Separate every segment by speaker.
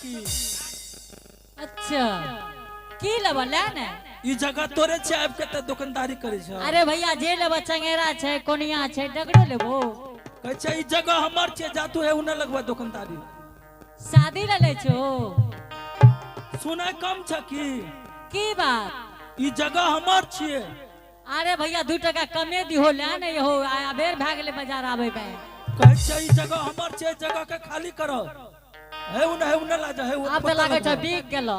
Speaker 1: की?
Speaker 2: अच्छा, की लेबो ले ने।
Speaker 1: ई जगह तोरे छै, आबि के तऽ दुकानदारी करै छै।
Speaker 2: अरे भैया, जे लेबो, चंगेरा छै, कोनिया छै, डगरो लेबो।
Speaker 1: कहै छै ई जगह हमर छै, जा तू हे उन्ने लगबा दुकानदारी।
Speaker 2: शादी ले लै छो?
Speaker 1: सुनै कम छ की?
Speaker 2: की बात?
Speaker 1: ई जगह हमर छियै।
Speaker 2: अरे भैया, 2 टका कमे दिहो, ले ने हो, अबेर भए गेलै बाजार आबै में।
Speaker 1: कहै छै ई जगह हमर छै, जगह के खाली करो। हे उन्ने, हे उन्ने ला जा, हे
Speaker 2: आब तऽ लागै छै बिक गेलो।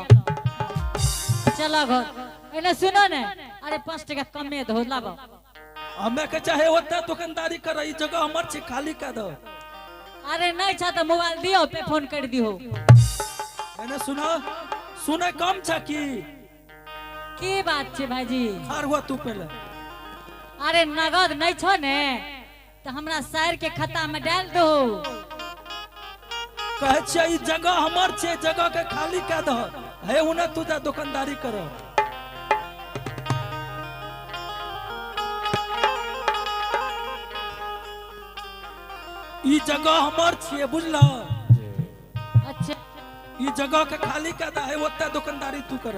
Speaker 2: चलो घर। एने सुनो ने, अरे 5 टका कमे दहो, लाबो।
Speaker 1: हमे के चाहे ओते दुकानदारी कर, ई जगह हमर छै, खाली कर दो।
Speaker 2: अरे नहीं छा तऽ मोबाइल दियो, पे फोन कर दिहो।
Speaker 1: एने सुनो, सुने कम छ की?
Speaker 2: की बात छै भाईजी?
Speaker 1: खार हुआ तू पहले।
Speaker 2: अरे नगद नहीं छो ने तो हमरा सायर के खाता में डाल दो।
Speaker 1: कहै छियै ई जगह हमर छै, जगह के खाली कर दो। हे उन्ने तू जा दुकानदारी करो। ई जगह हमर छियै, बुझलो?
Speaker 2: अच्छा।
Speaker 1: ई जगह के खाली कर दे, हे ओते दुकानदारी तू कर।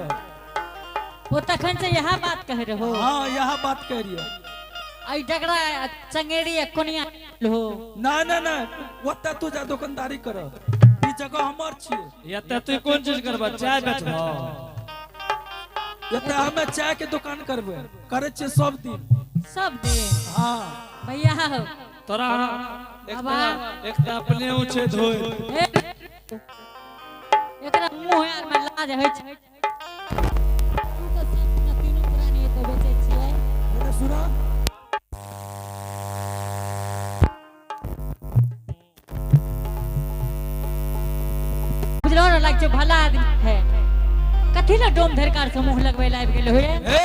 Speaker 2: वो तखन से यह बात कह रहे हो?
Speaker 1: हाँ, यह बात कह रही है।
Speaker 2: आई डगरा चंगेरी या कोनिया लो।
Speaker 1: ना ना ना, ओते तू जा दुकानदारी कर, ई जगह हमर छियै।
Speaker 3: एते तू कोन चीज करबा, चाय बेचबा?
Speaker 1: एते हमे चाय के दुकान करबे करे छियै सब दिन।
Speaker 2: सब दिन?
Speaker 1: हाँ।
Speaker 2: भैया
Speaker 3: तोरा
Speaker 2: बाबा।
Speaker 3: एक तऽ अपने ऊँचे धोए।
Speaker 2: एकरा मुंह आर में लाज होइ छै। हम तऽ सब दिना तीनू प्राणी एतऽ बेचै छियै।
Speaker 1: एने सुना।
Speaker 2: बुझलो ने, लाग छै भला आदमी है, कथी ले डोम धरकार से मुंह लगबै लए आबि गेल होए?
Speaker 1: ए,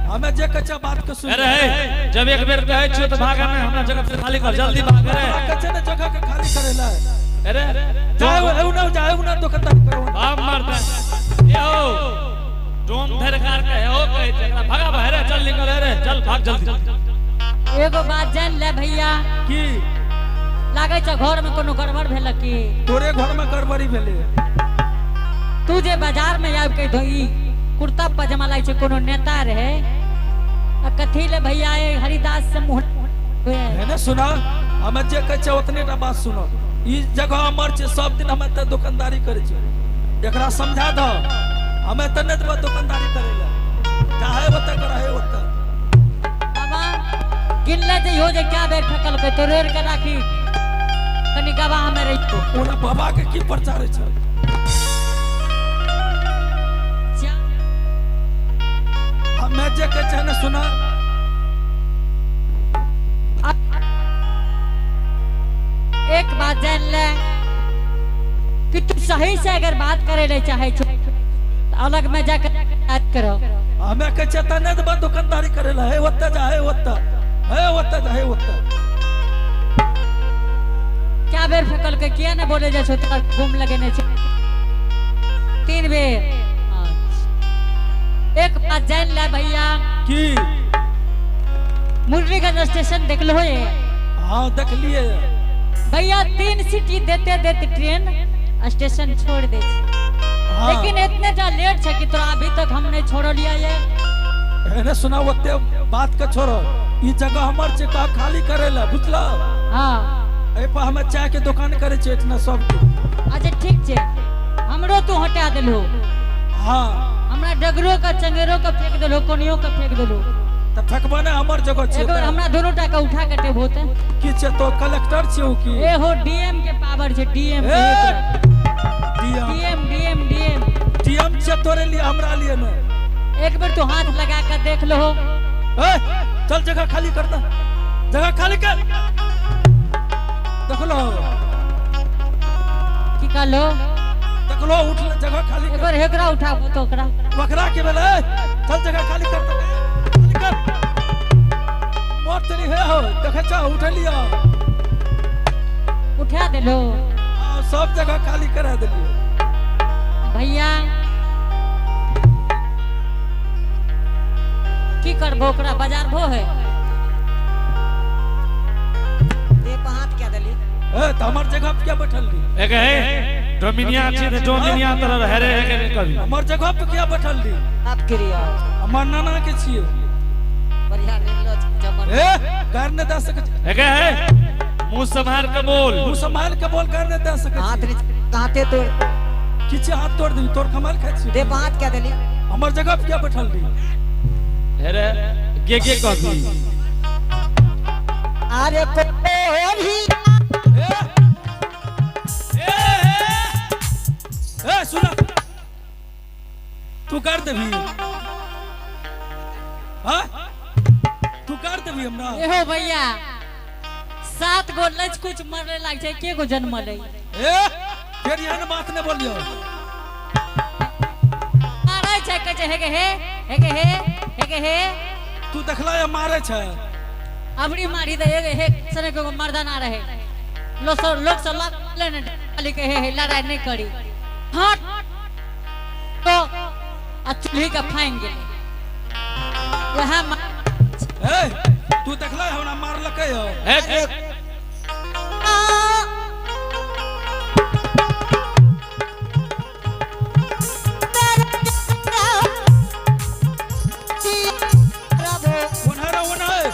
Speaker 1: हमे जे कच्चा बात के सुन।
Speaker 3: अरे हे, जब एक बेर कहै छियौ तऽ भागा नहि, हमरा जगह से खाली कर, जल्दी भाग रे।
Speaker 1: कच्चा ने जगह के खाली करे ला।
Speaker 3: अरे
Speaker 1: जाए हे उन्ने, जाए उन्ने दुकानदारी करो।
Speaker 3: बाप मरता ए हो, डोम धरकार के हो कहै छै, एकरा भगा बाहर रे, चल निकल रे, चल भाग जल्दी।
Speaker 2: एगो बात जान ले भैया।
Speaker 1: की?
Speaker 2: लागै छै घर में कोनो गड़बड़ भेल की?
Speaker 1: तोरे घर में गड़बड़ी भेलै।
Speaker 2: तू जे बाजार में आबि के धोई कुर्ता पजामा लागै छै कोनो नेता रहे, आ कथी ले भैया ए हरिदास से मुंह हुए?
Speaker 1: है ने सुना, हमे जे कहै छै ओतने टा बात सुनो। ई जगह हमर छै, सब दिन हम एतऽ दुकानदारी करै छियै। एकरा समझा दो, हमे एतऽ नहि देबै दुकानदारी करै लए। चाहे ओतऽ कर, हे ओतऽ।
Speaker 2: बाबा गिनले जइहो जे क्या बेर फेकलकै, तो रोड के राखी कनी गवाह में रहितो।
Speaker 1: ओना बाबा के की प्रचार छै? हमे जे कहै छै ने सुना।
Speaker 2: एक बात जान ले कि तू सही से अगर बात करे ले चाहे छो तो अलग में जाकर बात करो।
Speaker 1: हमे कहै छै तऽ नहि देबै दुकानदारी करे लए। हे ओतऽ जा, हे ओतऽ, हे ओतऽ जा, हे ओतऽ।
Speaker 2: क्या बेर फेकलकै, किया ने बोले जाइ छौ? तोरा गुम लगेने छै 3 बेर। अच्छा। एक बात जान ले भैया।
Speaker 1: की?
Speaker 2: मुरलीगंज स्टेशन देखलो हो?
Speaker 1: हाँ, देखलिए।
Speaker 2: भैया 3 सीटी देते देते ट्रेन स्टेशन छोड़ दे छै।
Speaker 1: हाँ।
Speaker 2: लेकिन इतने टा लेट छै कि तोरा अभी तक हम नहीं छोड़लियै ये।
Speaker 1: एने सुना, ओते बात के छोड़ो। ई जगह हमर छै, कहा खाली करे ला, बुझलो?
Speaker 2: हाँ।
Speaker 1: एहि पर हमे चाय के दुकान करे छियै एतना सब दिन।
Speaker 2: अच्छा ठीक छै, हमरो तू हटा देलहो।
Speaker 1: हाँ।
Speaker 2: हमरा डगरो के चंगेरो के फेंक देलहो, कोनियो के फेंक देलहो।
Speaker 1: तऽ फेकबो ने, हमर जगह छै।
Speaker 2: एक बेर हमरा दोनों टा के उठा के टेबो ते।
Speaker 1: की छै तो कलेक्टर छियै उ की?
Speaker 2: ए हो, डीएम के पावर छै, डीएम
Speaker 1: ए,
Speaker 2: के।
Speaker 1: DM.
Speaker 2: DM, DM, DM.
Speaker 1: DM छै तोरे लिए, हमरा लिए ने।
Speaker 2: एक बेर तू हाथ लगा के देख लो।
Speaker 1: ए, चल जगह खाली कर दे, जगह खाली कर। देखलो?
Speaker 2: की कहलो?
Speaker 1: देखलो, उठ ले, जगह खाली
Speaker 2: एक
Speaker 1: कर।
Speaker 2: बार हेकरा उठाबो तो ओकरा।
Speaker 1: बकरा के भेलै, चल जगह खाली कर दे, खाली कर। मोर तनी हे हो, देखे छ, उठे लिया।
Speaker 2: उठा देलो।
Speaker 1: हाँ, सब जगह खाली करा देलिए।
Speaker 2: भैया की करबो, ओकरा बाजार भो है।
Speaker 4: देह पर हाथ क्या देली?
Speaker 1: ए त हमर जगह पे क्या बैठल रही?
Speaker 3: एक है डोमिनिया छी त डोमिनिया तरह रहे रे के कभी।
Speaker 1: हमर जगह पे क्या बैठल रही?
Speaker 4: आप क्रिया
Speaker 1: हमर नाना के छिए।
Speaker 4: बढ़िया मिललो जमन।
Speaker 1: ए गार ने दे सके।
Speaker 3: एक है मुंह संभाल के बोल।
Speaker 1: मुंह संभाल के बोल, गार ने दे सके।
Speaker 4: हाथ नीचे हाथे तोड़।
Speaker 1: किछे हाथ तोड़ दी, तोड़ कमाल खाइ छी।
Speaker 4: दे हाथ क्या देली?
Speaker 1: हमर जगह पे क्या बैठल रही?
Speaker 3: अरे गे गे कभी।
Speaker 4: अरे कोरी
Speaker 1: ए ए सुना, तू कर देबी? हां तू कर देबी हमरा?
Speaker 2: एहो भैया 7 गो लच कुछ मरले लाग छै, के गो जन्मले?
Speaker 1: ए फेर एहन बात नै बोलियो।
Speaker 2: मारै छै, कहै छै हे गे हे, हे गे हे, हे गे हे।
Speaker 1: तू देखला या मारै छै?
Speaker 2: अबरी मारी दे हे गे हे, सने के मर्दाना रहे। लोग सब लोग सब ले ने खाली के हे हे लड़ाई नहीं करी। हट तो आ चूल्ही के फांग गेलै। वएह
Speaker 1: ए तू देखला हमरा मारलकै हो?
Speaker 3: ए
Speaker 1: ओन्हर ओन्हर।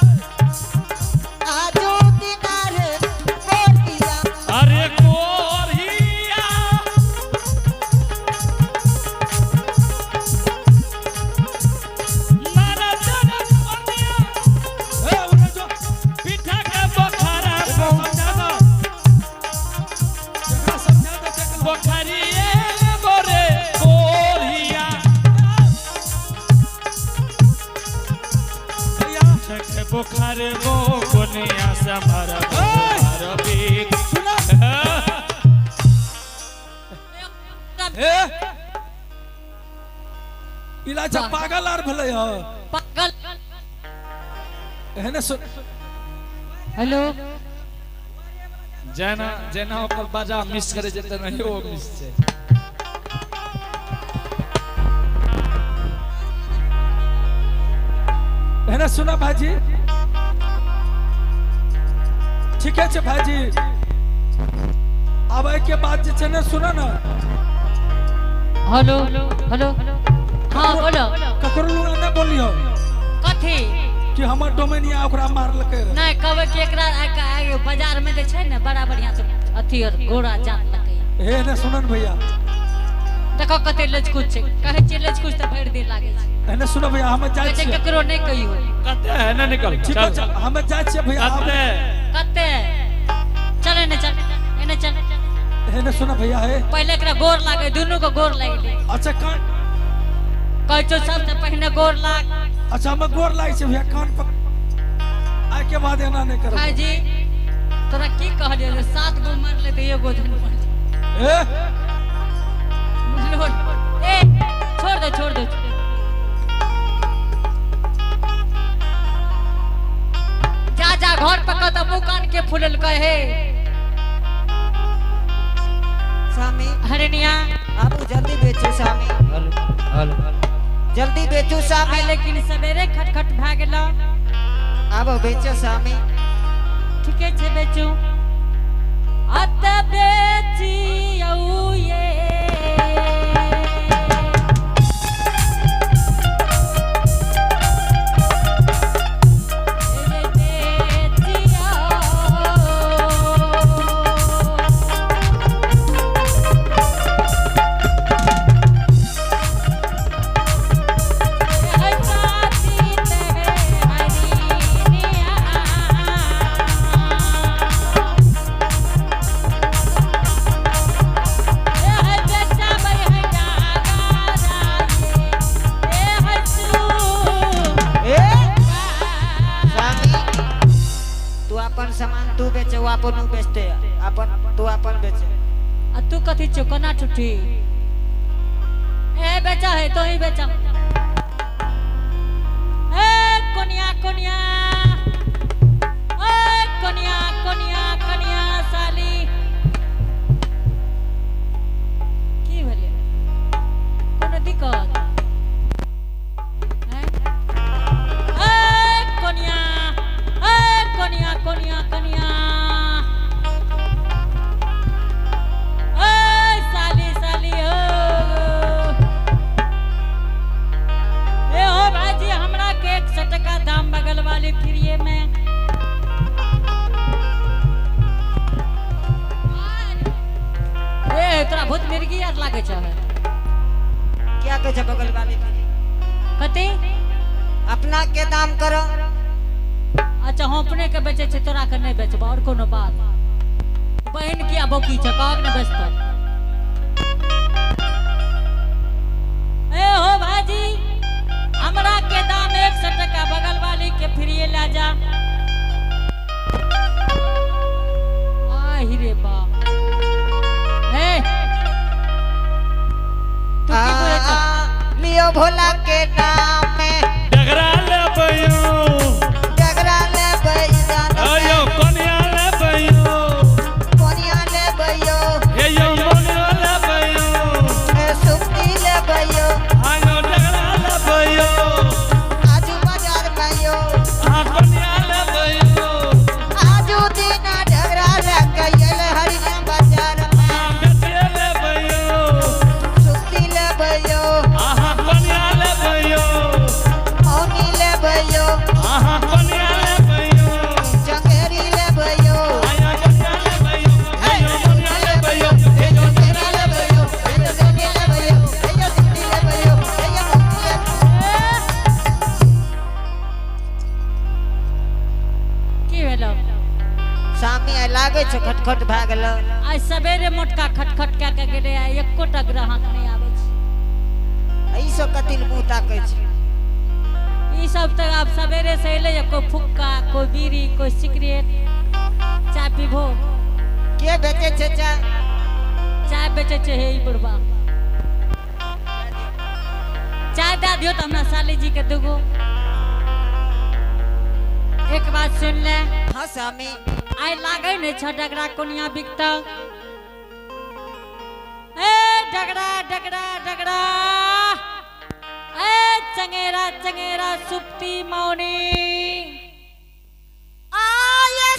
Speaker 4: आजो दिनारे कोरिया।
Speaker 3: अरे कोरिया मारा जनक बनिया।
Speaker 1: ए ओन्हर जो
Speaker 3: पीठा के बखारा
Speaker 1: एकरा समझा दो, एकरा समझा दो, देख लो।
Speaker 3: बखारिए गोरे कोरिया।
Speaker 1: भैया
Speaker 3: छठ बुखार गो कोनिया समर बुखार पीक।
Speaker 1: सुना ए इलाज पागल आर भेलै ह।
Speaker 2: पागल।
Speaker 1: एहने सुन।
Speaker 2: हेलो
Speaker 3: जेना जेना ओकर बाजा मिस करे छै तेना ओ मिस छै।
Speaker 1: एहने सुना भाईजी, ठीके छै भाईजी। आब एहिके बाद जे छै ने सुन ने।
Speaker 2: हेलो हेलो हाँ बोलो।
Speaker 1: ककरो लग नहि बोलियो।
Speaker 2: कथी?
Speaker 1: कि हमर डोमिनिया ओकरा मारलकै रहे।
Speaker 2: नहीं कहबै कि एकरा आइ बाजार में जे छै ने बड़ा बढ़िया से अथी और घोड़ा जात लगैया।
Speaker 1: हे ने सुनन भैया।
Speaker 2: देखो कते लचकुच छै, कहै छियै लचकुच तऽ भरि दिन लागै छै।
Speaker 1: एने सुनो भैया, हम जाइ
Speaker 2: कहै छै
Speaker 1: छियै।
Speaker 2: ककरो नहि कहियो।
Speaker 3: कते है ना निकल।
Speaker 1: ठीक
Speaker 3: चल।
Speaker 1: छै, हम जाइ छियै भैया।
Speaker 3: कते?
Speaker 2: कते? चल एने चल, एने चल।
Speaker 1: एने सुनो भैया हे।
Speaker 2: पहिले एकरा गोर लागै, दुनू के गोर लागि गेलै।
Speaker 1: अच्छा कान।
Speaker 2: कहै छौ सबसे पहिने गोर लाग।
Speaker 1: अच्छा हम गोर लागै छै भैया, कान पकड़। आइ के बाद एना नहि करब।
Speaker 2: भाईजी तोरा की कहलियै जे 7 गो मरले तऽ एगो जन मरले।
Speaker 1: ए
Speaker 2: ए छोड़ दे, छोड़ दे। जा जा घर पर कत मुँह कान के फुललकै हे।
Speaker 4: स्वामी
Speaker 2: हरिणिया
Speaker 4: आप जल्दी बेचो स्वामी।
Speaker 3: हेलो हेलो
Speaker 4: जल्दी बेचो स्वामी।
Speaker 2: आइ लेकिन सवेरे खटखट भए गेलो।
Speaker 4: आबो बेचो स्वामी।
Speaker 2: ठीके छै बेचू। अत बेचियौ ये।
Speaker 4: ए स्वामी तू अपन सामान तू बेचे, वो अपन ऊ बेचते, अपन तू अपन बेचे।
Speaker 2: आ तू कथी छौ कोना ठुठी? ए बेचा है तो ही बेचा। ए कोनिया कोनिया, ए कोनिया कोनिया कोनिया साली की भेलै? कोनो दिक्कत? हैं? ए कोनिया, ए कोनिया कोनिया कोनिया। वाली फ्रीए में। ए तोरा बहुत मिर्गी यार लागे छै।
Speaker 4: क्या कहै छै बगल वाली फ्री?
Speaker 2: कथी?
Speaker 4: अपना के दाम करो।
Speaker 2: अच्छा हम अपने के बेचे छै, तोरा के नहीं बेचबो। और कोनो बात? बहन किया बौकी छै, कहक ने बेचतो। ए हो भाजी, हमरा के दाम 100 टका, बगल वाली के फ्रीए ला जा। आहि रे बाप। ए तू की बोले छ?
Speaker 4: लियो भोला के नाम में।
Speaker 3: डगरा लेबैयो।
Speaker 4: डगरा लेबै दान।
Speaker 3: अयो कोनिया लेबैयो।
Speaker 4: कोनिया लेबैयो।
Speaker 3: हे यो मोनिया लेबैयो।
Speaker 4: ए सुप्ती लेबैयो।
Speaker 3: आयो डगरा लेबैयो।
Speaker 4: आजू बाजार में यो।
Speaker 3: आ कोनिया लेबैयो।
Speaker 4: आजू दीना डगरा लेके आयल हरिया बाजार में।
Speaker 3: आ बेचे लेबैयो।
Speaker 4: सुप्ती लेबैयो।
Speaker 3: आहा कोनिया लेबैयो।
Speaker 4: मौनी लेबैयो।
Speaker 3: आहा कोनिया लेबैयो।
Speaker 4: चंगेरी लेबैयो।
Speaker 3: आया कोनिया लेबैयो। हे यो मोनिया लेबैयो। हे यो
Speaker 4: डगरा लेबैयो। हे यो सोनी लेबैयो। हे यो सुप्ती लेबैयो। हे यो मौनी लेबैयो।
Speaker 2: की भेलो?
Speaker 4: सामी आइ लागै छै खटखट भए गेल।
Speaker 2: आइ सवेरे मोटका खटखट कए के गेलै, आइ एकोटा ग्राहक नहि आबै छै।
Speaker 4: ई सब कथी लए मुँह ताकै छै?
Speaker 2: ई सब तऽ आब सवेरे से एलै, कोई फुक्का, कोई बीड़ी, कोई सिगरेट। चाय पीबो?
Speaker 4: के बेचै छै चाय?
Speaker 2: चाय बेचै छै हे ई बुढ़बा। चाय दए दियौ तऽ हमरा साली जी के दूगो। एक बात सुन ले।
Speaker 4: हाँ स्वामी।
Speaker 2: आइ लागै नहि छ डगरा कोनिया बिकतौ। ए डगरा डगरा डगरा, ए चंगेरा चंगेरा सुप्ती मौनी।
Speaker 4: आये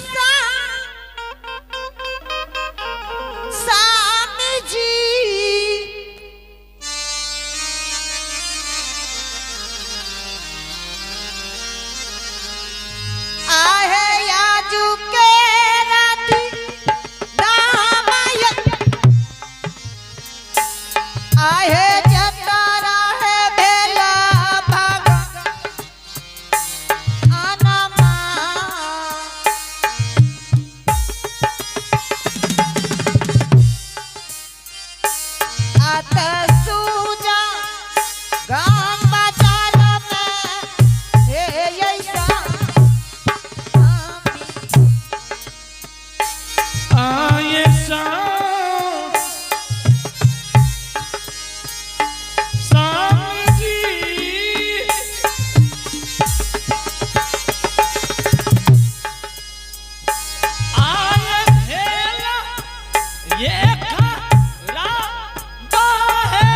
Speaker 4: स्वामी जी। आहे आजू के राती रामायण। आहे जतरा है भेला भाग आनमा। आत सूजा गान बाजार में हे ऐसा
Speaker 3: आये स्वामी जी। आये भेला ये खरा बाहे।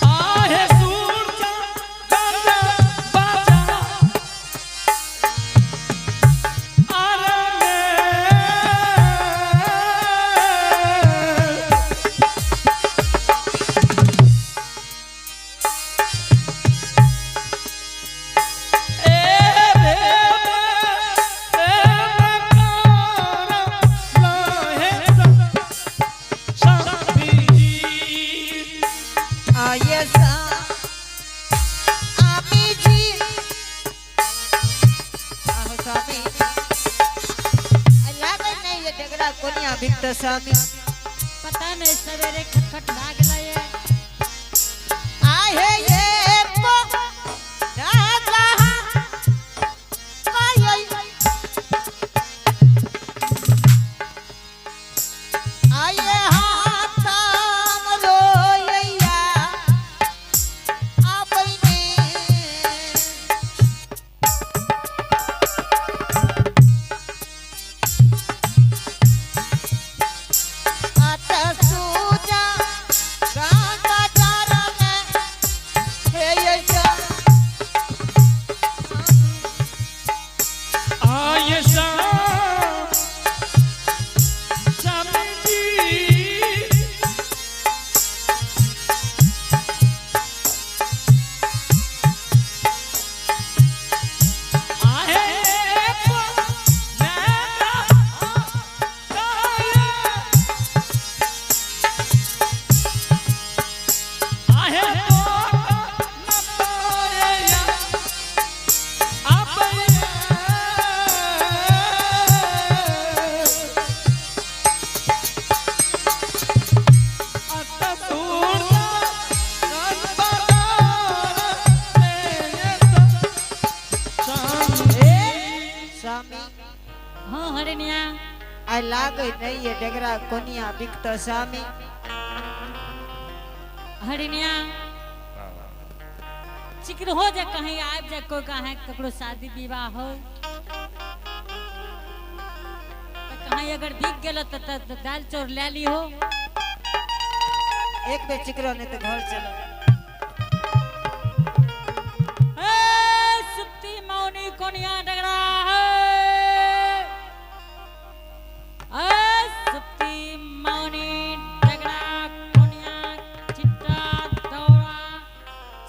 Speaker 3: आहे सूरजा गाजा बाजा आरे।
Speaker 4: आये स्वामी जी। आहो स्वामी, लागै नहीं ये डगरा कोनिया बिकत स्वामी।
Speaker 2: पता नहीं सवेरे खटखट भए गेलै।
Speaker 4: आहे ये पो राजा आये आये हाथम रोइया आबैने। आत सूजा आइ लागै नहीं ये डगरा कोनिया बिकत सामी।
Speaker 2: हरिणिया चिकन हो जे कहीं आबि जाए कोई कहाँ ककरो शादी विवाह हो तऽ कहीं अगर बिक गेल तऽ दालि चाउर लए लिहो।
Speaker 4: एक बेर चिकरो नहीं तो घर चलो।
Speaker 2: ए सुप्ती मौनी कोनिया डगरा है, ए सुप्ती मौनी डगरा कोनिया चिट्टा दौड़ा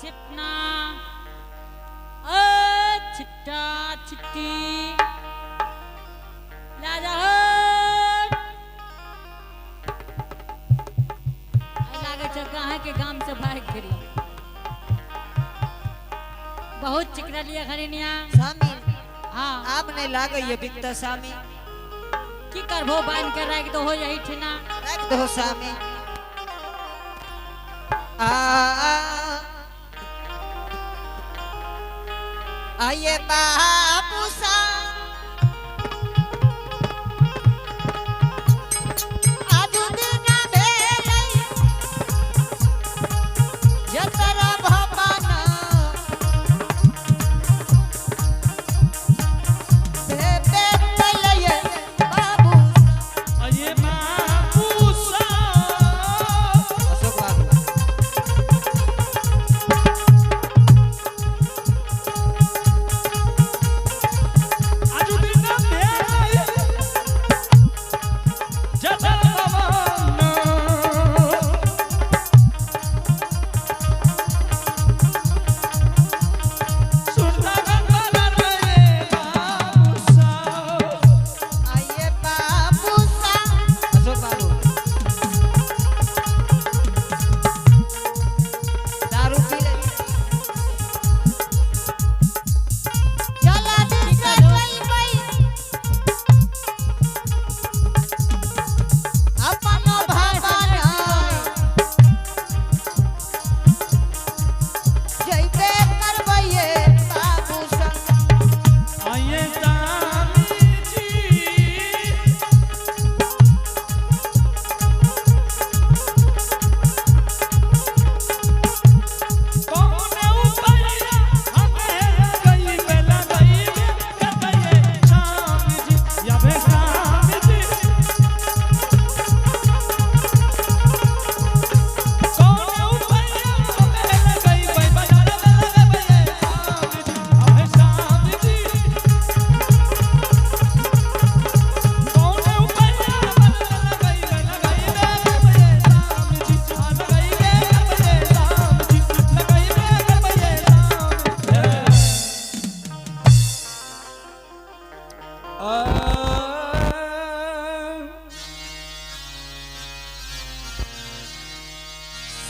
Speaker 2: चिपना, ए चिट्टा चिट्टी ला जा हो। आइ लागै छै कहाँ के गाम से भागि गेलै। बहुत चिकरलियै हरिणिया।
Speaker 4: सामी।
Speaker 2: हाँ।
Speaker 4: आब नहीं लागै ये बिकत सामी।
Speaker 2: की करबो, बांध के राखि दहो यही ठिना।
Speaker 4: राख दो सामी। आ आइए बाबू सा आजू दिना भेलै जतरा भवाना भेबे कयलै बाबू।
Speaker 3: अये बाबू सा।
Speaker 4: अशोक बाबू।
Speaker 3: आजू दिन भेलै जतर भवन। सुरता गंगा रे बाबू सा।
Speaker 4: आइए बाबू सा। अशोक बाबू दारू पी ले। चला दिस जइबै अपन भवन जइबे करबैये बाबू सा।
Speaker 3: आइए स्वामी जी। कौन उपाया हमें गई बेला गई करबैये स्वामी जी या बे स्वामी जी। कौन उपाया हमें गई बे बाजार में लगबैये स्वामी जी अबे स्वामी जी। कौन उपाया हमें गई लगाई बे स्वामी जी आ लगाई बे स्वामी जी लगाई बे स्वामी।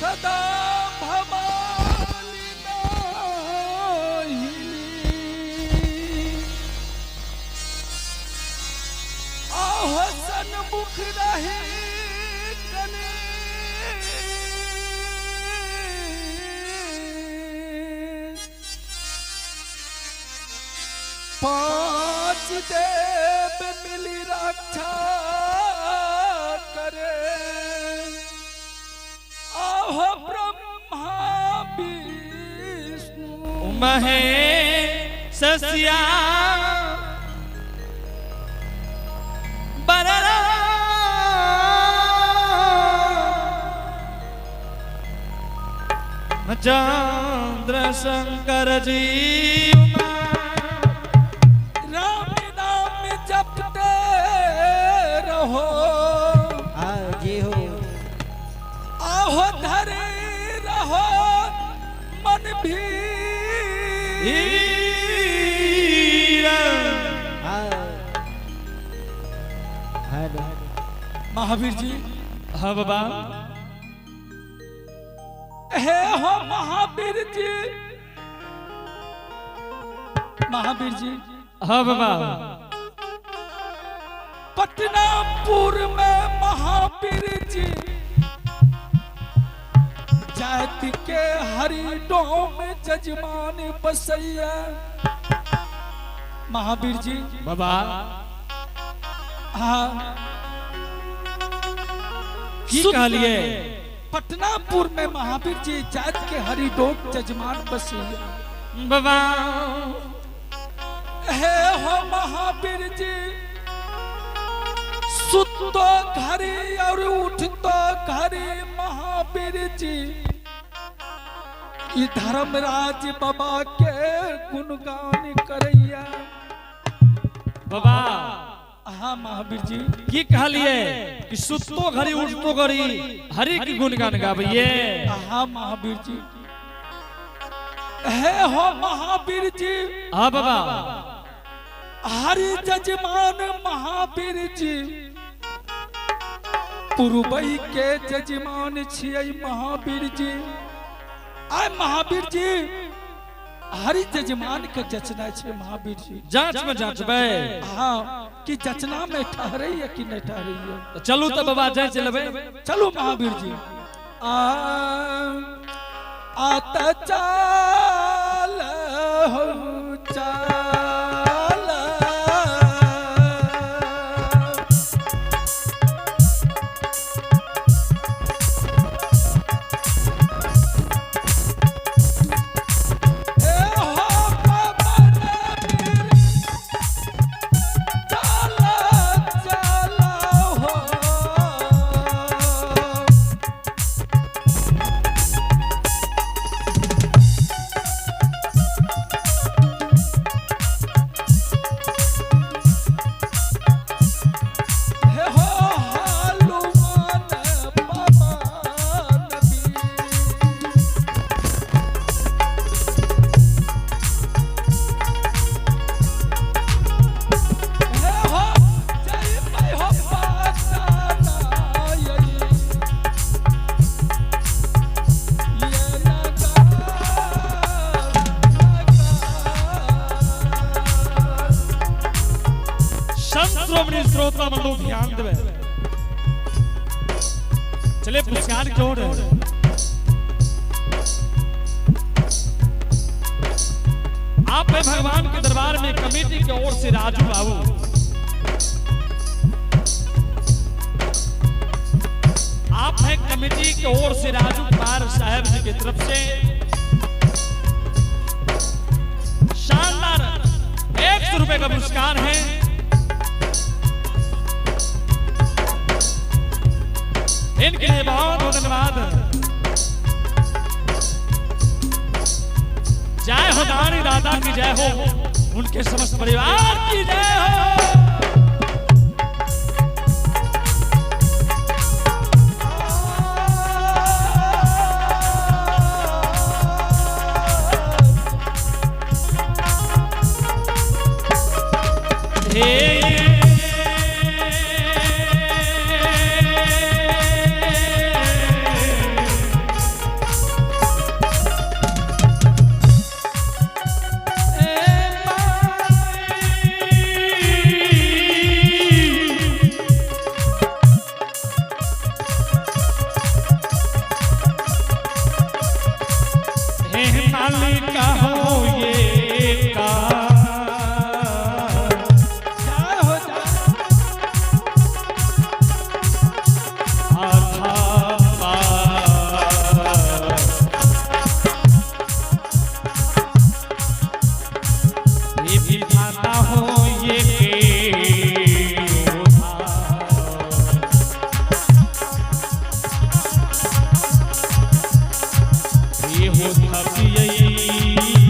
Speaker 1: सदा भवानी दाहिनी आहसन मुख रहे कने पांच देव मिली रक्षा करे आह ब्रह्मा विष्णु
Speaker 3: महेश सस्या बररा चंद्र शंकर जी।
Speaker 1: राम नाम जपते रहो।
Speaker 4: हाँ जी हो।
Speaker 1: आहो धरे रहो मन भी।
Speaker 4: हाँ हेलो।
Speaker 1: महावीर जी।
Speaker 3: हाँ बाबा।
Speaker 1: हे हो महावीर जी, महावीर जी।
Speaker 3: हाँ बाबा।
Speaker 1: पटनापुर में महावीर जी जाति के हरिडोम जजमान बसैया। महावीर जी।
Speaker 3: बाबा।
Speaker 1: हाँ।
Speaker 3: की कहलिए?
Speaker 1: पटनापुर में महावीर जी जात के हरिडोक जजमान बसी।
Speaker 3: बाबा।
Speaker 1: हे हो महावीर जी, सुतो घरी और उठतो घरी महावीर जी ई धर्मराज बाबा के गुणगान करैया।
Speaker 3: बाबा।
Speaker 1: हाँ महावीर जी।
Speaker 3: की कहलिए कि सुतो घड़ी उठतो घड़ी हरि के गुणगान गाबिए?
Speaker 1: हाँ महावीर जी। हे हो महावीर जी,
Speaker 3: हाँ बाबा।
Speaker 1: हरि जजमान महावीर जी पुरबई के जजमान छियै महावीर जी। आय महावीर जी, हरि जजमान के जचना छै महावीर जी।
Speaker 3: जांच में जांचबै?
Speaker 1: हाँ, कि जचना में ठहरैया कि नहीं ठहरैया।
Speaker 3: तऽ चलू तऽ बाबा, जांच लेबै।
Speaker 1: चलो महावीर जी, आ आत चाल हो चाल। हे हो पवन वीर, चाल चाल हो। हे हो हनुमान पवन वीर। हे हो जय मैं हो पाताना ये नगर नगर।
Speaker 3: संत श्रोमणी श्रोता मंडल, ध्यान देवे। चले पुरस्कार की ओर। आप है भगवान के दरबार में कमेटी की ओर से राजू बाबू। आप है कमेटी की ओर से राजू कुमार साहब जी की तरफ से शानदार 100 रुपए का पुरस्कार है। इनके लिए बहुत बहुत धन्यवाद। जय हो दानी दादा की जय हो, उनके समस्त परिवार की जय हो। हे हे मालिका हो ये का
Speaker 1: जय हो जय।
Speaker 3: ये विधाता हो ये के ये हो थपियई।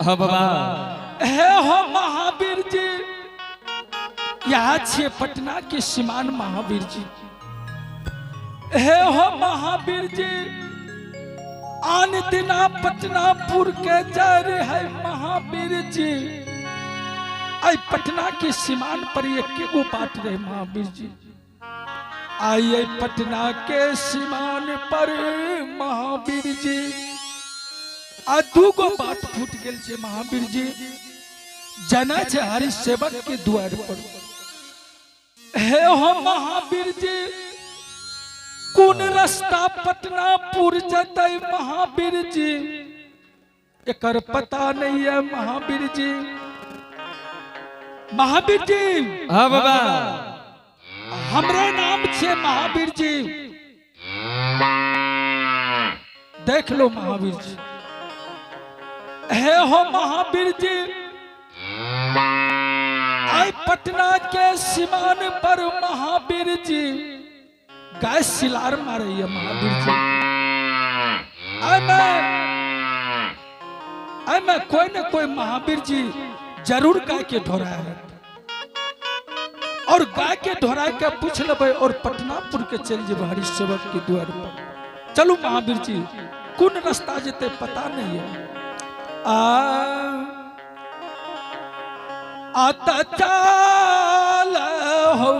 Speaker 3: हाँ बाबा।
Speaker 1: हे हो महावीर जी, यहाँ छे पटना के सीमान महावीर जी। हे हो महावीर जी, आन दिना पटनापुर के जा रहे है महावीर जी। आई पटना के सीमान पर एक गो बाट रहे महावीर जी। आइए पटना के सीमान पर महावीर जी, आ दूगो बाट फूट गेल छे महावीर जी। जना छे हरि सेवक के द्वार पर। हे हो महावीर जी, कोन रास्ता पटनापुर जतै महावीर जी, एकर पता नहीं है महावीर जी। महावीर जी।
Speaker 3: हाँ बाबा।
Speaker 1: हमरे नाम छे महावीर जी, देख लो महावीर जी। हे हो महावीर जी, आई पटना के सीमान पर महावीर जी, गाय सिलार मारे है महावीर जी। आई मैं कोई न कोई महावीर जी जरूर गाय के ढोरा है, और गाय के ढोरा के पूछ लेबै और पटनापुर के चल जेबै हरि सेवक के द्वार पर। चलू महावीर जी, कोन रास्ता जेते पता नहीं है। आ आता चाल हो।